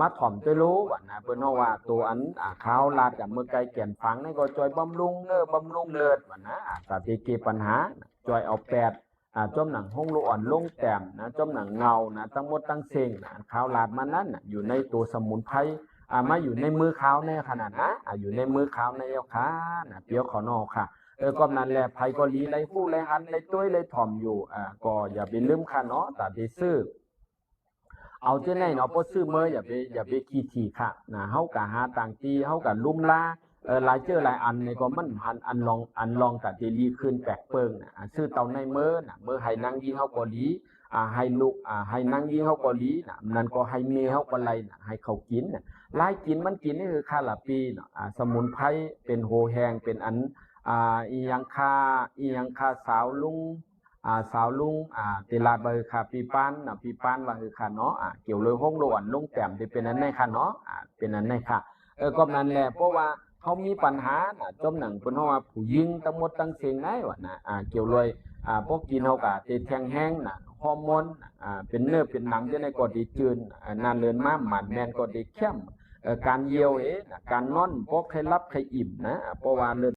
ມາຖອມໂຕໂລວ່ານະ ເພິ່ນເຮົາວ່າໂຕອັນ ອາ ຄາວລາດກະເມືອໄກແກ່ນຝັງນີ້ກໍຊ່ອຍບຳລຸງເນີ ບຳລຸງເລືອດວ່ານະ ອາ ຕາເຕເກບັນຫາ ຊ່ອຍເອົາແປດ ອາ ຈອມໜັງຫົງໂລອ່ອນລົງແຕ້ມນະ ຈອມໜັງເງົານະ ທັງໝົດທັງເສັງນະ ຄາວລາດມານັ້ນນະ ຢູ່ໃນໂຕສະໝຸນໄພ ອາ ມາຢູ່ໃນມືຄາວໃນຂະນະນະ ອາ ຢູ່ໃນມືຄາວໃນເຈົ້າຄ່ານະ ປຽວເຂົາເນາະຄ່າ. ເອີ ກອບນັ້ນແຫຼະ ໃຜກໍດີ ໄດ້ຮູ້ໄດ້ຫັນ ໄດ້ຕົວະໄດ້ຖອມຢູ່ ອາ ກໍຢ່າໄປລືມຄ່າເນາະ ຕາເຕຊື້ ເອົາຈັ່ງໃດເນາະ ບໍ່ຊື້ເມີ ຢ່າໄປ ຢ່າໄປຂີ້ຖີ່ຄະນະ ເຮົາກະຫາຕ່າງທີ່ ເຮົາກະລຸມລາ ເອີ ຫຼາຍເຈີຫຼາຍອັນນີ້ກໍມັນຫັນອັນລອງ ອັນລອງກະຊິດີຂຶ້ນແປກເປິງນະ ອາ ຊື້ເຕົ້າໃນເມີນະ ເມີໃຫ້ນາງຍິງເຮົາກໍດີ ອາ ໃຫ້ລູກ ອາ ໃຫ້ນາງຍິງເຮົາກໍດີນະ ນັ້ນກໍໃຫ້ແມ່ເຮົາກໍໄດ້ນະ ໃຫ້ເຂົາກິນນະ ຫຼາຍກິນມັນກິນນີ້ຄືຄາລາປີເນາະ ອາ ສະໝຸນໄພ ເປັນໂຫແຮງ ເປັນອັນ ອາ ອີ່ຫຍັງຄ່າ ອີ່ຫຍັງຄ່າ ສາວລຸງ ອາ ສາວລຸງ ອາ ເຕລາດວ່າຄືຄ່າ ປີປານນະ ປີປານວ່າຄືຄ່າເນາະ ອາ ກ່ຽວເລີຍຫົງໂລອ່ອນລົງແຕ້ມ ທີ່ເປັນອັນໃດຄ່າເນາະ ອາ ເປັນອັນໃດຄ່າ. ເອີ ກອບນັ້ນແຫຼະ ເພາະວ່າເຮົາມີບັນຫານະ ຈອມໜັງເພິ່ນເຮົາວ່າຜູ້ຍິງທັງໝົດທັງເສັງໃດວ່ານະ ອາ ກ່ຽວເລີຍ ອາ ພວກກິນເຮົາກະເຕະແຂງແຮງນະ ຮໍໂມນ ອາ ເປັນເນື້ອເປັນໜັງຈັ່ງໃດກໍໄດ້ຈືນ ອາ ໜ້າເລີນມາໝານແມ່ນກໍໄດ້ແຄມ ເອີ ການຍ່ຽວເອນະ ການນອນບໍ່ຄ່ອຍຫຼັບຄ່ອຍອີ່ມນະ ເພາະວ່າເລືອດ